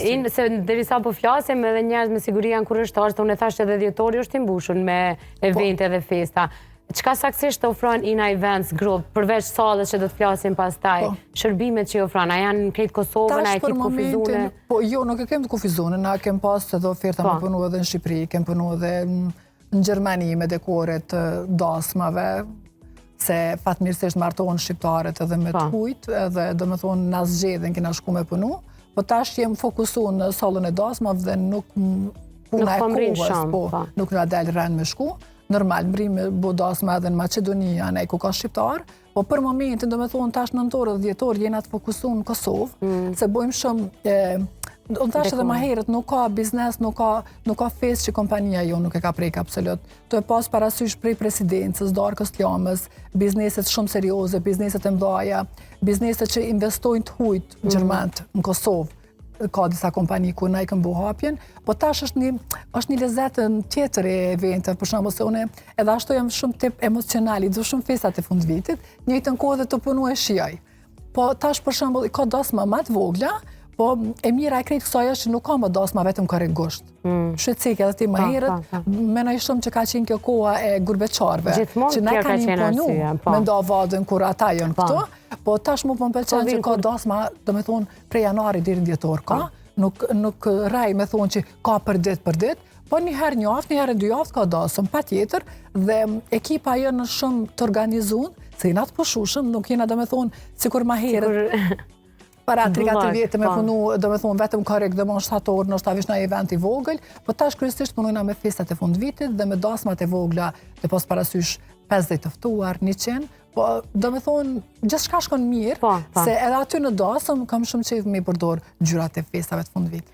In, se derisa po flasim edhe njerëz me siguri janë kureshtarë, se unë e thashë edhe dhjetori është i mbushur me evente dhe festa. Çka saktësisht të ofron Ina Events Group, përveç sallës që do të flasim pastaj, shërbimet që i ofron, a janë në krejt Kosovën, a e Tash për ki të kufizume? momentin, po jo, nuk e kem të kufizume, na kem pas edhe oferta me punu edhe në Shqipëri, kem punu edhe në Gjermani me dekoret të dasmave, se fatmirësisht martohen shqiptarët edhe me të hujt, edhe do me thonë na zgjedhin kena shku me punu, po tash jem fokusu në sallën e dasmave dhe nuk puna e po mrin kohës, shumë, po, nuk na del rend me shku. Normal, mri me bo dasma edhe në Maqedoni, anej ku ka shqiptar, po për momentin, do me thonë, tash nëntor dhe dhjetor jena të fokusu në Kosovë, se bojmë shumë, unë thash edhe ma herët, nuk ka biznes, nuk ka festë që kompania jo nuk e ka prek absolut. To e pas parasysh prej presidencës, darkës t'lamës, bizneset shumë serioze, bizneset e mdhaja, bizneset që investojnë të hujt gjermant në Kosovë, ka disa kompani ku na i këm bo hapjen, po tash është një lezet në tjetër e eventeve, për shembull se unë edhe ashtu jam shumë tip emocional, i du shumë festat e fund vitit, njëjtën kohë edhe të punu e shijoj. Po tash për shembull ka dasma më të vogla, po e mira e krejt kësaj është që nuk ka më dasma vetëm korrik gusht. Kështu e ceke edhe ti më herët, menoj shumë që ka qenë kjo koha e gurbeqarve, Gjithmonë që na kjo ka kanë qenë imponu arsyeja, po. me nda vadën kur ata janë këtu, po tash mu po më pëlqen Po që vin ka dasma, do me thonë, prej janari deri në dhjetor ka, nuk raj me thonë që ka për ditë për ditë, po një herë një javë, një herë në dy javë ka dasëm, pa tjetër, dhe ekipa jonë është shumë të organizuar, se jena të pushushëm, nuk jena do me thonë, sikur ma herët, para 3-4 Bullak, vjetë me punu, do me thonë, vetëm korrik dhe më në shtator, nështë vish në event i vogël, po tash kryesisht punojna me festat e fund vitit dhe me dasmat e vogla, dhe pos parasysh 50 të ftuar, 100, po do me thonë, gjithçka shkon mirë, Po, po. se edhe aty në dasëm kam shumë qejf me i përdor ngjyrat e festave të fund vitit.